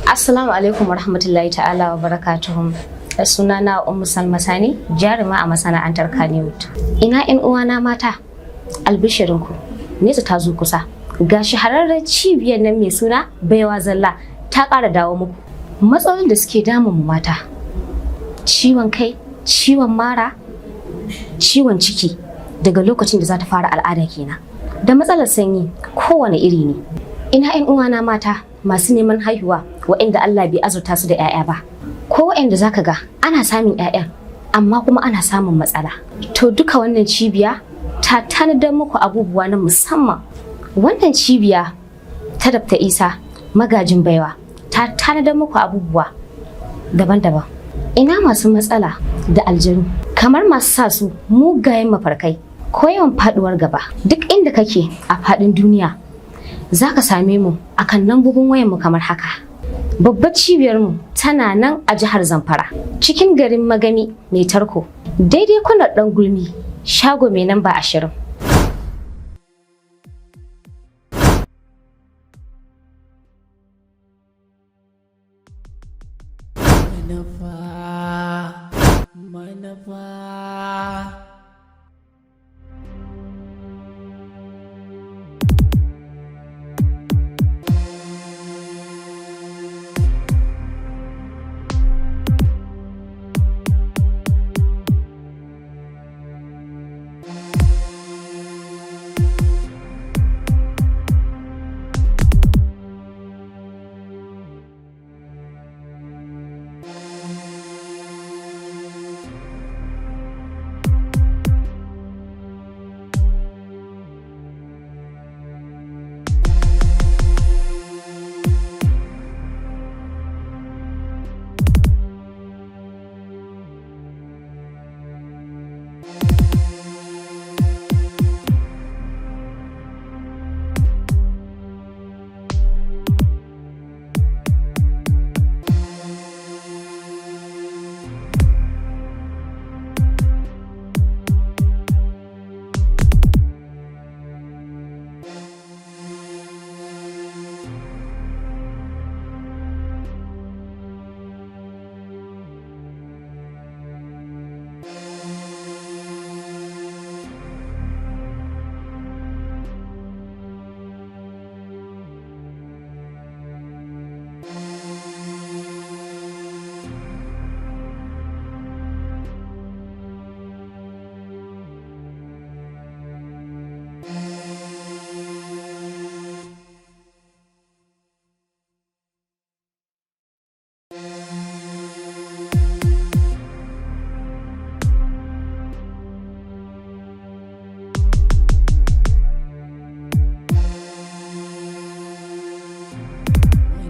Assalamu alaikum warahmatullahi ta'ala wa barakatuhu. Sunana Ummu Salma Sani, jaruma a masana'antar Kannywood. Ina 'yan uwana mata, albishirinku, nesa ta zo kusa. Ga shahararren cibiyar nan mai suna Baiwa Zalla ta ƙara dawo muku. Matsalolin da suke damun mu mata, ciwon kai, ciwon mara, ciwon ciki daga lokacin da za ta fara al'ada kenan. Da matsalar sanyi kowane iri ne. Ina 'yan uwana mata masu neman haihuwa, waɗanda Allah bai azurta su da 'ya'ya ba, ko waɗanda zaka ga ana samun 'ya'yan amma kuma ana samun matsala. To, duka wannan cibiya ta tanadar muku abubuwa na musamman. Wannan cibiya ta Dr. Isa Magajin Baiwa ta tanadar muku abubuwa daban-daban. Ina masu matsala da aljanu, kamar masu sa su mugayen mafarkai ko yawan faduwar gaba. Duk inda kake a faɗin duniya, za ka same mu a kan lambobin wayanmu kamar haka. Babbar cibiyarmu tana nan a jihar Zamfara, cikin garin Magami Mai Tarko, daidai kwanar Ɗan Gulmi, shago mai namba 20. Manufa, manufa.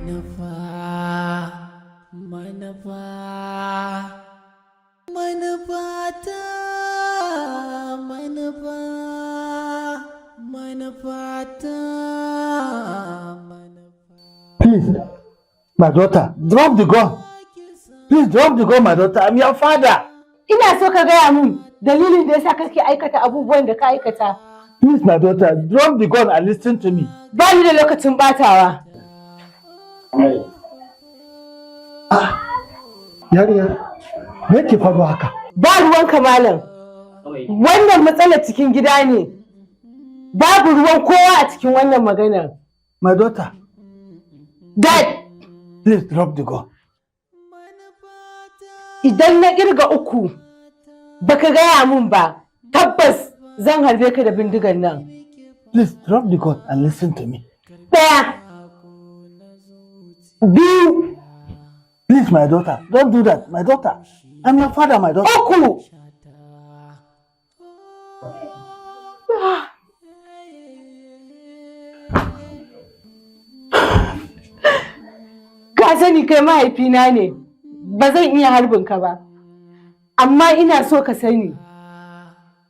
Manufa, manufa, manufata, manufa, manufata, manufa. Please, my daughter, drop the gun. Please drop the gun, my daughter. I'm your father. Ina so ka gaya min dalilin da yasa kake aikata abubuwan da ka aikata. Please, my daughter, drop the gun and listen to me. Ba ni da lokacin batawa. Ah, yarinya, me yake faruwa haka? Ba ruwan malam. Wannan matsalar cikin gida ne. Babu ruwan kowa a cikin wannan maganar. My daughter, Dad, please drop the gun. Idan na kirga uku baka gaya min ba, tabbas zan harbe ka da bindigan nan. Please drop the gun and listen to me. Ɗaya, biyu, Please, my daughter, don't do that. My daughter, I'm your father, my daughter. Uku. Ka sani kai mahaifina ne, ba zan iya harbin ka ba. Amma ina so ka sani,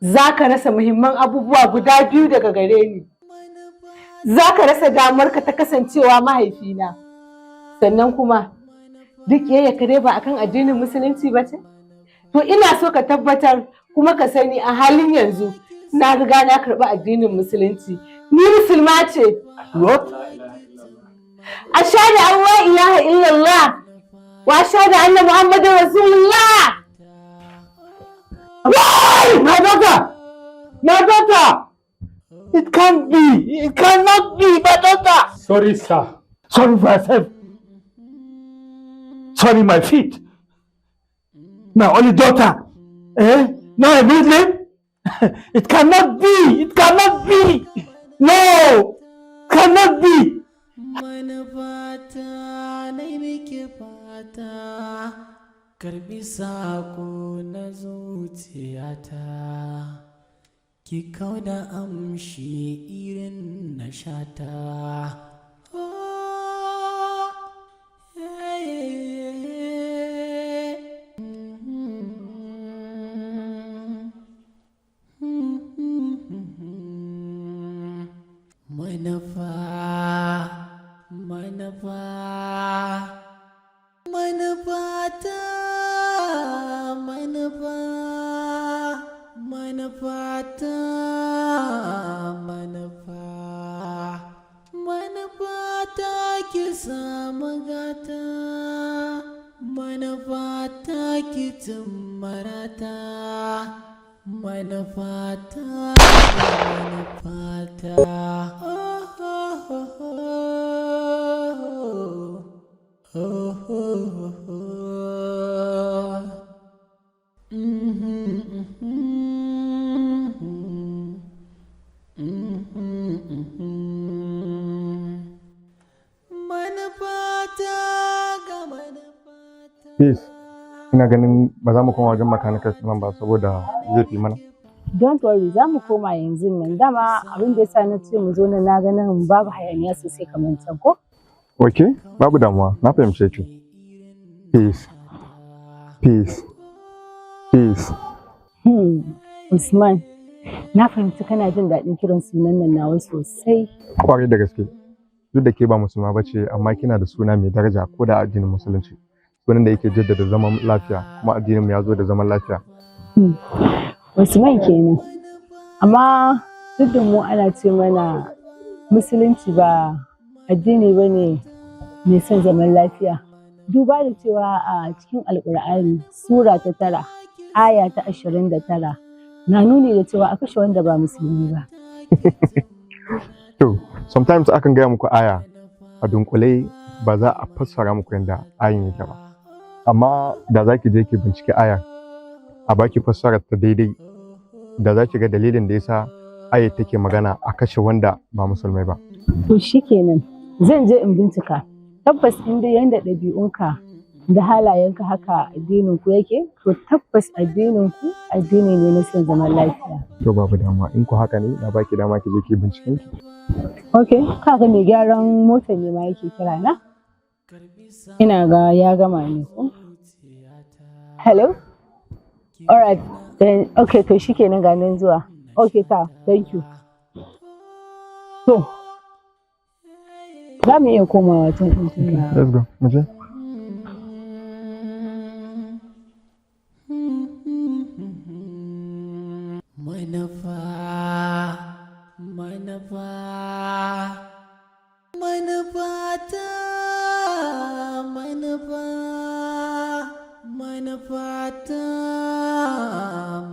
za ka rasa muhimman abubuwa guda biyu daga gare ni. Za ka rasa damarka ta kasancewa mahaifina. Sannan kuma, duk ka dai ba akan addinin Musulunci ba ce? To, ina so ka tabbatar kuma ka sani, a halin yanzu na riga na karɓi addinin Musulunci. Ni musulma ce. What? Ashhadu an la ilaha illallah. وأشهد أن محمد رسول الله. Why? My daughter! My daughter! It can't be! It cannot be, my daughter! Sorry, sir. Sorry for myself. Sorry, my feet. My only daughter. Eh? Now a Muslim? It cannot be! It cannot be! No! Cannot be! Manufata na miki fata, karbi sako na zuciyata, ki kauda amshi irin na shata. Oh, eh, Manufa, manufa, manufata, manufa, manufata, manufa, manufata ki samu gata, manufata ki cimmarata, manufata, manufata. Oh, oh, oh, oh, oh, oh, oh. Mhm, mhm, mhm, mhm. Manufata ga manufata. Peace. Ina ganin ba za mu koma wajen mechanical nan ba saboda zai fi mana. Don't worry, za mu koma yanzu nan. Dama abin da yasa na ce mu zo nan, na ga nan babu hayaniya sosai kamar can, ko? Ok, babu damuwa, na fahimce ki. Peace. Peace. Peace. Usman, na fahimci kana jin daɗin kiran sunan nan nawa sosai. Kwarai da gaske. Duk da ke ba musulma ba ce, amma kina da suna mai daraja ko da addinin Musulunci. Sunan da yake jaddada zaman lafiya, kuma addinin mu ya zo da zaman lafiya. Usman kenan. Amma duk da mu ana ce mana Musulunci ba addini ba ne mai son zaman lafiya. Duba da cewa a cikin Alƙur'ani, Sura ta 9, aya ta 29 na nuni da cewa a kashe wanda ba musulmi ba. To, sometimes akan gaya muku aya a dunkule, ba za a fassara muku yadda ayin yake ba. Amma da za ki je ki binciki aya, a baki fassarar ta daidai, da za ki ga dalilin da yasa ayar take magana a kashe wanda ba musulmai ba. To shikenan, zan je in bincika. Tabbas in dai yanda ɗabi'unka da halayenka haka addinin ku yake, to tabbas addinin ku addini ne na son zaman lafiya. To, babu damuwa, in ku haka ne, na baki dama ki je ki binciken ki. Ok, kaga mai gyaran motar ne ma yake kira na. Ina ga ya gama ne ko? Hello? Alright, then, okay, to shikenan, ga nan zuwa. Okay, ta, thank you. To, za mu iya komawa can ɗin tunda. Let's go. Mu je. Manufa, manufa, manufata, manufa, manufata,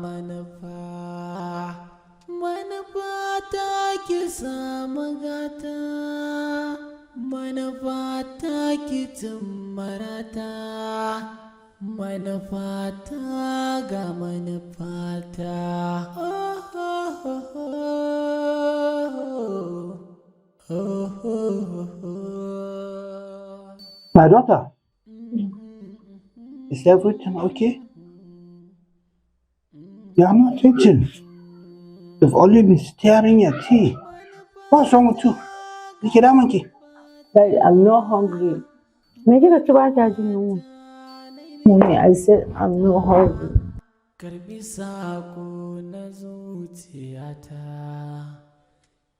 manufa, manufata ki samu gata, manufata ki cimmarata, manufata ga manufata. Oh, oh, oh, oh, oh, oh. My daughter, is everything okay? You are not eating. You've only been staring at tea. What's wrong with you? Me ke damun ki? Daddy, I'm not hungry. Me kika ci, ba kya jin yunwa? Mommy, I said I'm not hungry. Karbi sako na zuciyata,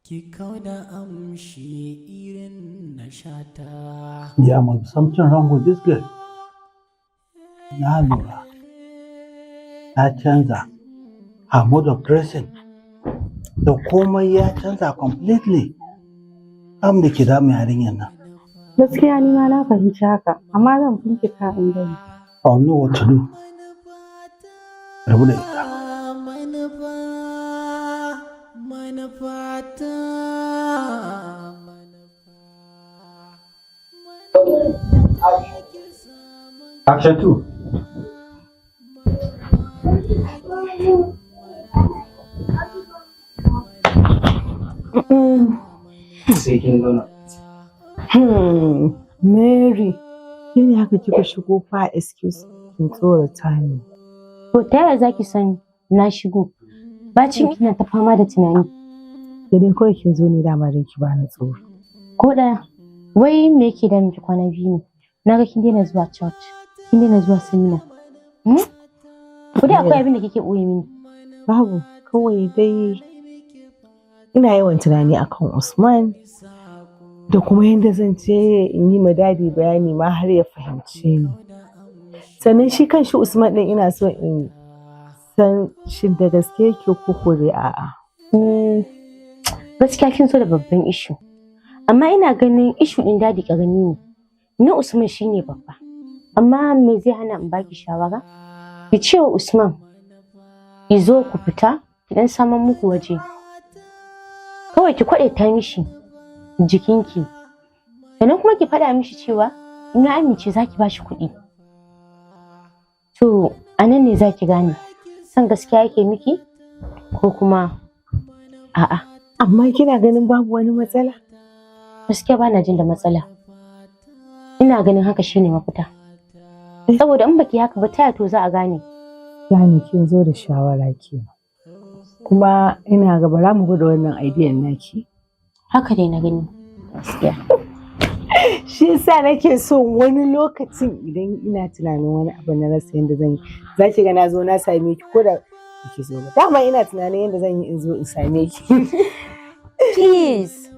ki kauda amshi irin na shata. There must be something wrong with this girl. Na lura. Ta canza. Her mode of dressing. Da komai ya canza completely. Abin da ke damun yarinyar nan. Gaskiya ni ma na fahimci haka, amma zan bincika in gani. I will know what to do. Rabu da ita. Manufa, manufata, manufa. Action 2. Sai kin zauna. Mary, ke ne haka kika shigo fa excuse kin tsorata ni. To ta yaya za ki san na shigo? Bacin kina ta fama da tunani. Ke dai kawai kin zo ne dama don ki bani tsoro. Ko ɗaya. Wai me yake da miki kwana 2 ne? Na ga kin daina zuwa church. Kin daina zuwa seminar. Hmm? Ko dai akwai abin da kike ɓoye mini? Babu, kawai dai ina yawan tunani akan Usman da kuma yadda zan je in yi ma Daddy bayani ma har ya fahimce ni. Sannan shi kan shi Usman ɗin ina so in san shin da gaske yake ko ko dai a'a. Gaskiya kin so da babban issue. Amma ina ganin issue ɗin Daddy ƙarami ne. Na Usman shine babba. Amma me zai hana in baki shawara? Ki ce wa Usman ki zo ku fita ki dan saman muku waje. Kawai ki kwaɗe ta mishi jikinki. Sannan kuma ki faɗa mishi cewa in ya amince za ki bashi kuɗi. To a nan ne za ki gane son gaskiya yake miki ko kuma a'a. Amma kina ganin babu wani matsala? Gaskiya bana jin da matsala. Ina ganin haka shine mafita. Saboda in baki haka ba taya to za a gane. Yani kin zo da shawara ke. Kuma ina ga bara mu gwada wannan idea naki. Haka dai na gani. Gaskiya. Shi yasa nake so wani lokacin idan ina tunanin wani abu na rasa yadda zan yi. Za ki ga na zo na same ki ko da ki zo ba. Dama ina tunanin yadda zan yi in zo in same ki. Please.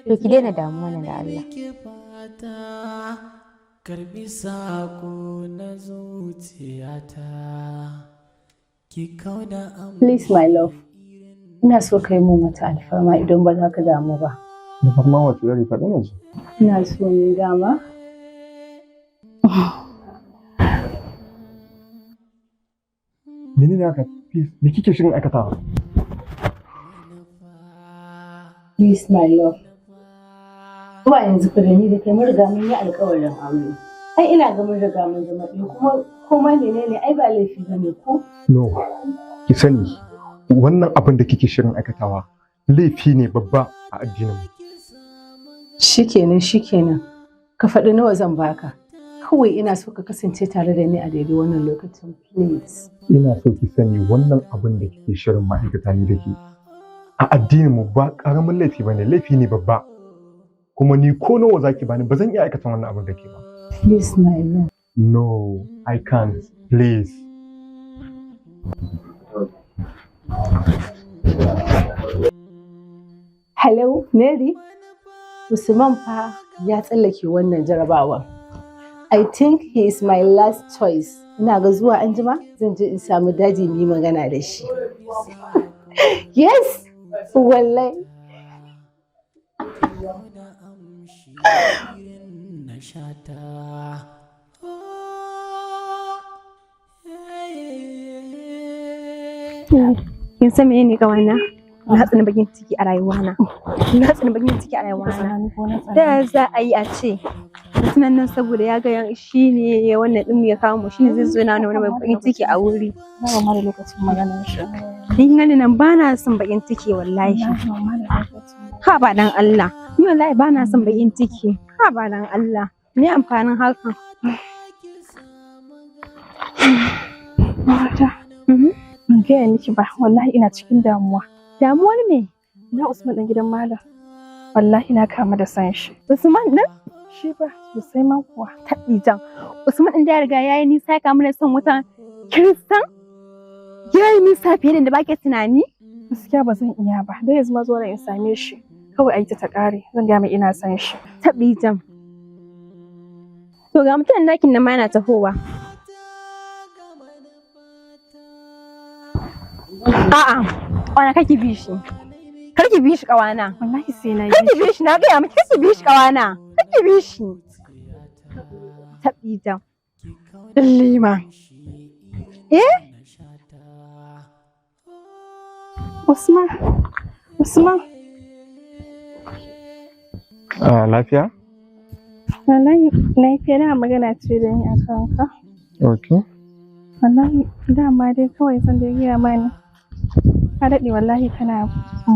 To ki daina damuwa nan da Allah. Karbi sako na zuciyata, ki kauda. Please, my love. Ina so ka yi min wata alfarma idan ba za ka damu ba. Na farma wace iri? Faɗi yanzu. Ina so ne dama. Menene haka? Please, me kike shirin aikatawa? Please, my love. Zuwa yanzu fa da ni da kai mun riga mun yi alƙawarin aure. Ai ina ga mun riga mun zama ɗaya, kuma koma menene ai ba laifi bane ko? No, ki sani wannan abin da kike shirin aikatawa laifi ne babba a addinin mu. Shikenan, shikenan. Ka faɗi nawa zan baka. Kawai ina so ka kasance tare da ni a daidai wannan lokacin, please. Ina so ki sani wannan abin da kike shirin ma'aikata ni da ke a addinin mu ba karamin laifi bane, laifi ne babba. Kuma ni ko nawa zaki bani ba zan iya aikata wannan abin da ke ba. Please, my love. No, I can't. Please. Hello, Mary. Usman fa ya tsallake wannan jarabawan. I think he is my last choice. Ina ga zuwa anjima zan je in samu Daddy mu yi magana da shi. Yes, wallahi. Da amshi irin na shata. Oh, Kin san mene ne, kawana? Na tsani bakin ciki a rayuwana. Na tsani bakin ciki a rayuwana. Ta yaya za a yi a ce mutumin nan saboda ya ga shi ne wannan din ya kawo mu, shi ne zai zo na wani bakin ciki a wuri? Ba ma da lokacin maganar shi. Ni kin gani nan ba na son bakin ciki wallahi. Ha ba dan Allah. Ni wallahi ba na son bakin ciki. Ha ba dan Allah. Me amfanin hakan? Mata, ban gaya miki ba, wallahi ina cikin damuwa. Damuwar me? Na Usman ɗan gidan Malam. Wallahi na kama da san shi. Usman ɗin? Shi ba sosai ma kuwa. Taɓijan. Usman ɗin da ya riga ya yi nisa ya kamu da son wata Kiristan? Ya yi nisa fiye da ba ke tunani? Gaskiya ba zan iya ba. Da yanzu ma zuwa in same shi. Kawai a yi ta ta ƙare. Zan gaya mai ina san shi. Taɓijan. To ga mutum nakin nan ma yana tahowa. A'a, ƙwana kake bi shi. Kar ki bi shi ƙawana. Wallahi sai na Kar ki bi shi, na gaya miki kar ki bi shi ƙawana. Kar ki bi shi. Taɓi jam. Lima. Eh? Usman, Usman. Ah, lafiya? Wallahi lafiya, da magana ce da ni a kanka. Okay. Wallahi dama dai kawai zan dai gaya ma ne. Ka daɗe wallahi kana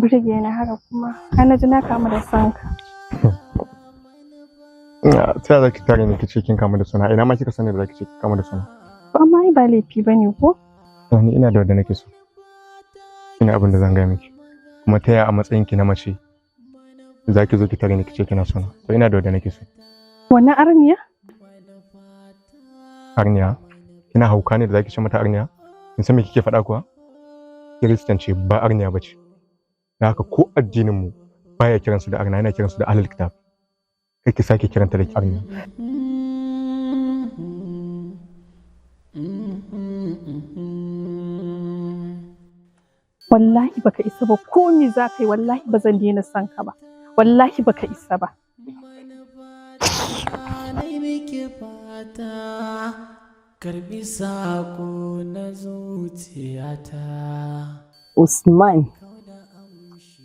burge ni haka, kuma har na ji na kamu da son ka. Ta yaya zaki tare ni kice kin kamu da suna? Ina ma kika sani da zaki ce kin kamu da suna? To amma ai ba laifi bane ko? Ni ina da wanda nake so. Ina abin da zan gaya miki. Kuma ta yaya a matsayin ki na mace zaki zo ki tare ni kice kina sona? To ina da wanda nake so. Wannan arniya? Arniya? Kina hauka ne da zaki ce mata arniya? Kin san me kike faɗa kuwa? Kiristan ce, ba arniya bace. Da haka ko addinin mu baya kiransu da arna, yana kiransu da ahlul kitab. Kai ki sake kiranta da arniya. Wallahi baka isa ba, ko me za ka yi wallahi ba zan daina son ka ba. Wallahi baka isa ba. Nai miki fata, karbi sako na zuciyata. Usman,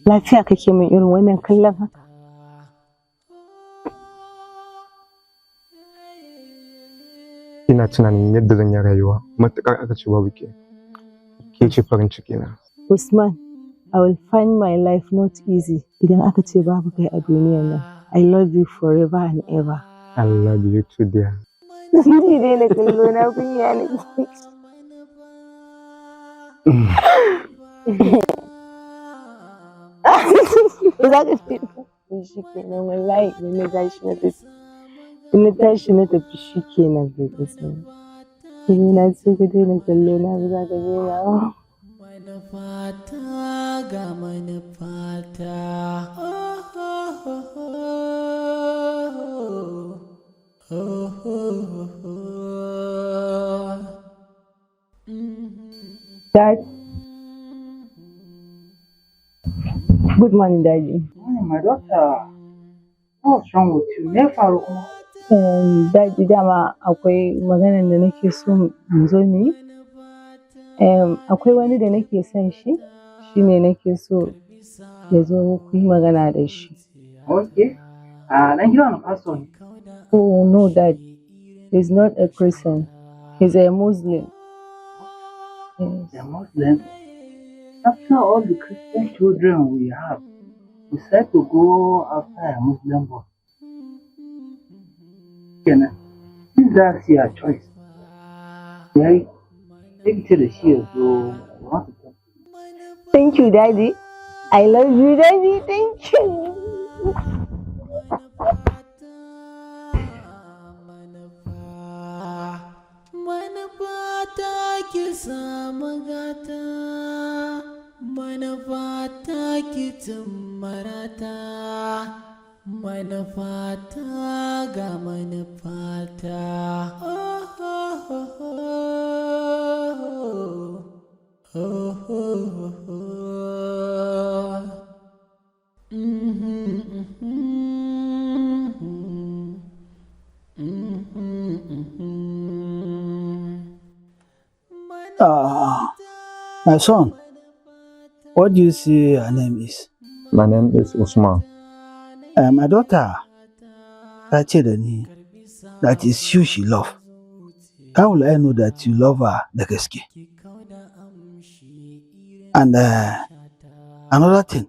lafiya kake min irin wannan kallon haka? Ina tunanin yadda zan yi rayuwa matuƙar aka ce babu ke. Ke ce farin ciki na. Usman, I will find my life not easy idan aka ce babu kai a duniyar nan. I love you forever and ever. I love you too, dear. Ni dai na kallo na, kunya nake. Ba za ka ce shi kenan, wallahi idan na tashi na tafi. In na tashi na tafi shi kenan, bai kusa. Ni na ce ka daina kallo na, ba za ka daina ba. Manufata ga manufata. Oh, oh, oh, oh, oh, oh. Dad. Good morning, Daddy. Morning, my daughter. What's wrong with you? Me ya faru kuma? Daddy, dama akwai maganar da nake so mu zo mu yi. Akwai wani da nake son shi, shi ne nake so ya zo ku yi magana da shi. Okay. Ah, dan gidan wani pastor ne? Oh no, Dad. He's not a Christian. He's a Muslim. Yes. The Muslim. After all the Christian children we have, we said to go after a Muslim boy. Kenan. If that's your choice, yayi. Sai ki ce da shi ya zo, we want to talk. Thank you, Daddy. I love you, Daddy. Thank you. Manufata ki samu gata, manufata ki cimmarata, manufata ga manufata. Oh, oh, oh, oh, oh, oh, oh. Mhm, mhm, mhm, mhm. My son, what do you say your name is? My name is Usman. My daughter ta ce da ni that is you she love. How will I know that you love her da gaske? And another thing,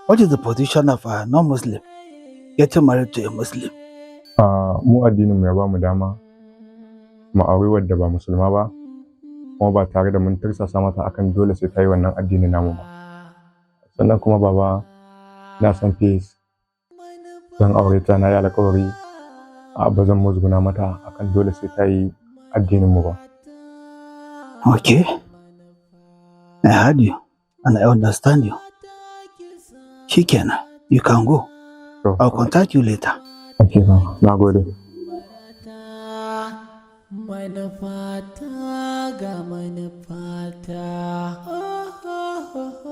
what is the position of a non-Muslim getting married to a Muslim? Mu addinin mu ya bamu dama mu auri wadda ba musulma ba, kuma ba tare da mun tursasa mata akan dole sai ta yi wannan addinin namu ba. Sannan kuma baba, na san Peace, zan aure ta, na yi alƙawari a ba zan musguna mata akan dole sai ta yi addinin mu ba. Okay, I heard you and I understand you. Shikenan, you can go. To. I'll contact you later. Okay, baba. Na gode. Manufata ga manufata. Oh, oh, oh,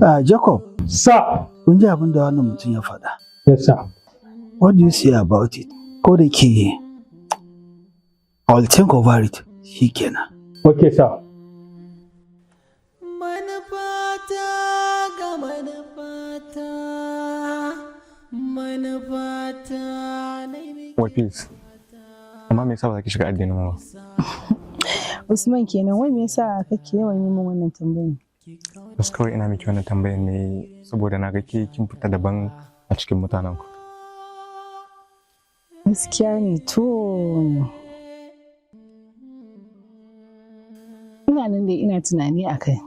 oh. Jacob, Sir, Kun ji abin da wannan mutum ya faɗa. Yes, sir. What do you say about it? Ko da ke, I will think over it. Shi kenan. Okay, sir. Manufata ga manufata, manufata na yi. Wai please. Amma me yasa ba za ki shiga addinin mu ba? Usman kenan, wai me yasa kake yawan yi min wannan tambayan? Bas kawai ina miki wannan tambayan ne saboda na ga ke kin fita daban a cikin mutanen ku. Gaskiya ne to. Ina nan dai ina tunani a kai.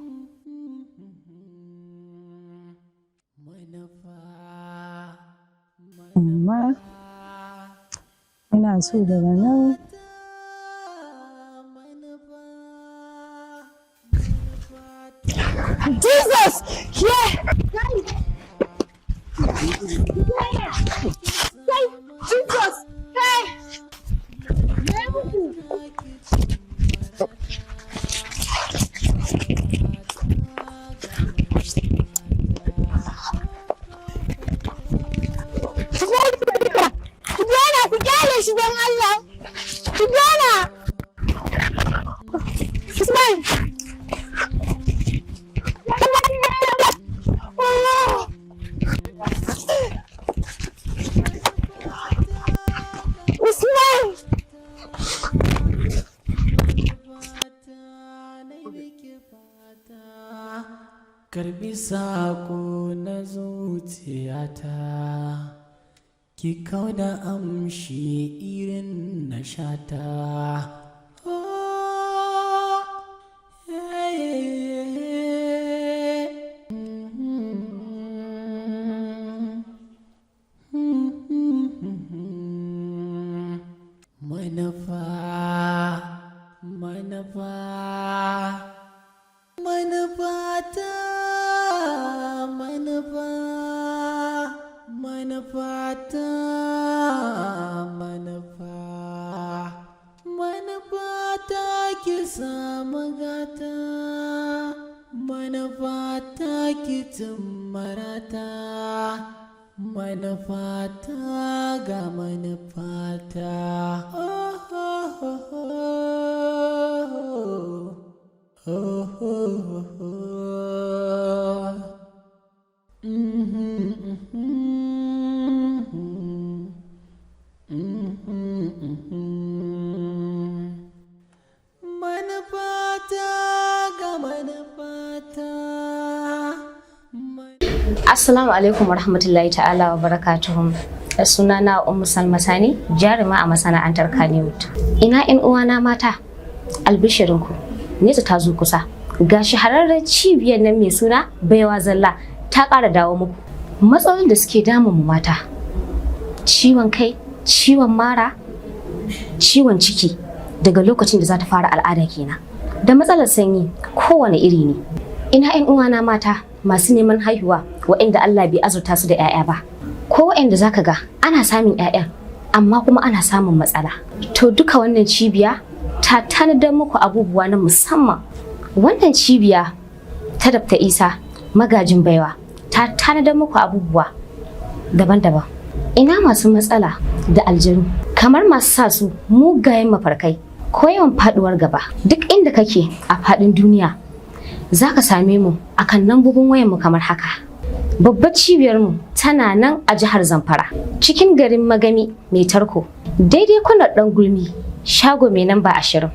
Amma ina so daga nan Jesus! Yeah! Jesus! Hey! Ku daina, ku kyale shi don Allah! Ku daina! Usman! Usman! Karbi sako na zuciyata, ki kauda amshi irin na shata. Oh, eh, mm, mm, manufa, manufa, manufata, manufa, manufata, manufa, manufata, ki samu gata, manufata, ki cimmarata, manufata ga manufata. Oh, oh, oh, oh. Oh, oh, oh. Mhm, mhm, mhm, mhm. Manufata ga manufata. Assalamu alaikum warahmatullahi ta'ala wa barakatuhu. Sunana Ummu Salma Sani, jaruma a masana'antar Kannywood. Ina 'yan uwana mata, albishirinku, nesa ta zo kusa. Ga shahararren cibiyar nan mai suna Baiwa Zalla ta ƙara dawo muku. Matsalolin da suke damun mu mata, ciwon kai, ciwon mara, ciwon ciki daga lokacin da za ta fara al'ada kenan. Da matsalar sanyi kowane iri ne. Ina 'yan uwana mata masu neman haihuwa waɗanda Allah bai azurta su da 'ya'ya ba. Ko waɗanda zaka ga ana samun 'ya'yan amma kuma ana samun matsala. To duka wannan cibiya ta tanadar muku abubuwa na musamman. Wannan cibiya ta Dr. Isa magajin baiwa ta tanadar muku abubuwa daban-daban. Ina masu matsala da aljanu kamar masu sa su mugayen mafarkai ko yawan faduwar gaba. Duk inda kake a faɗin duniya za ka same mu akan lambobin wayanmu kamar haka. Babbar cibiyarmu tana nan a jihar Zamfara, cikin garin Magami mai tarko, daidai kwanar ɗan gulmi, shago mai namba 20.